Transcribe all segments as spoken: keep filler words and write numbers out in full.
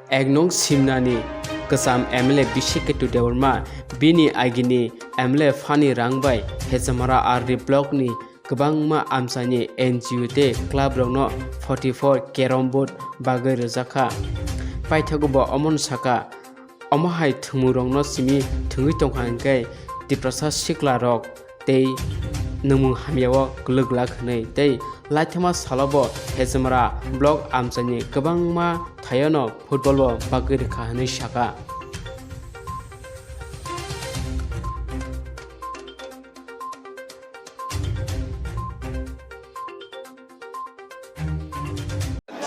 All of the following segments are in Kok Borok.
Ek nung Simnani kwcham M L A Bishek Ketu Debbarma bini agini M L A Phani Rang bai Hejamara R D block ni kwbangma amchaini N G O tei club rokno forty four carrom board bagwi rwjakha. Paithago bo omon saka, omo hai thwngmung rokno simi thwngwi tongkha hwnkhe Tiprasa sikla rok tei nwngmung hamyao kwlwk glak hwnwi tei laithama salo bo Hejamara block amchaini kwbangma thaiono football bo bagwi rwkha hwnwi saka.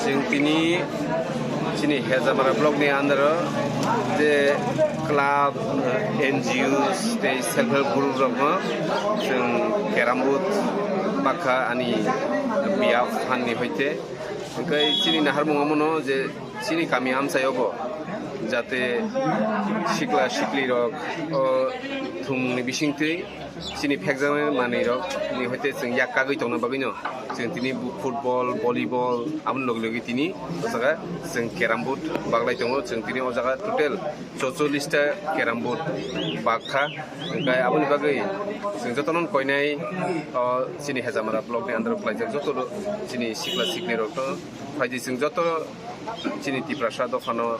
Chwng tini chini Hejamara block ni under o je club, N G Os tei self help group rokno chwng carrom board bakha ani biya phan ni hoite. Hwnkhe chini naharmung omono je chini kami amchaio bo jate sikla sikli rok o thwngmung ni bisingtwi chini phekjaknai manwi rok ni hoite chwng yak kagwi tongna bagwino chwng tini bu-, football, volleyball aboni logi logi tini o jaga chwng carrom board baglai tongo. Chwng tini o jaga total chocholish ta carrom board bakha. Hwnkhe aboni bagwi chwng jotono koinai o chini Hejamara block ni under o khlaijak joto chini sikla sikli rokno phaidi chwng joto chini Tiprasa dophano,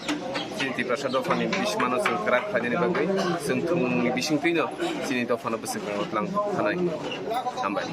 chini Tiprasa dophani bismano chwng kwrak khlainani bagwi chwng thwngmungni bisingtwino chini dophano bwswk tlang thanai. Hambai.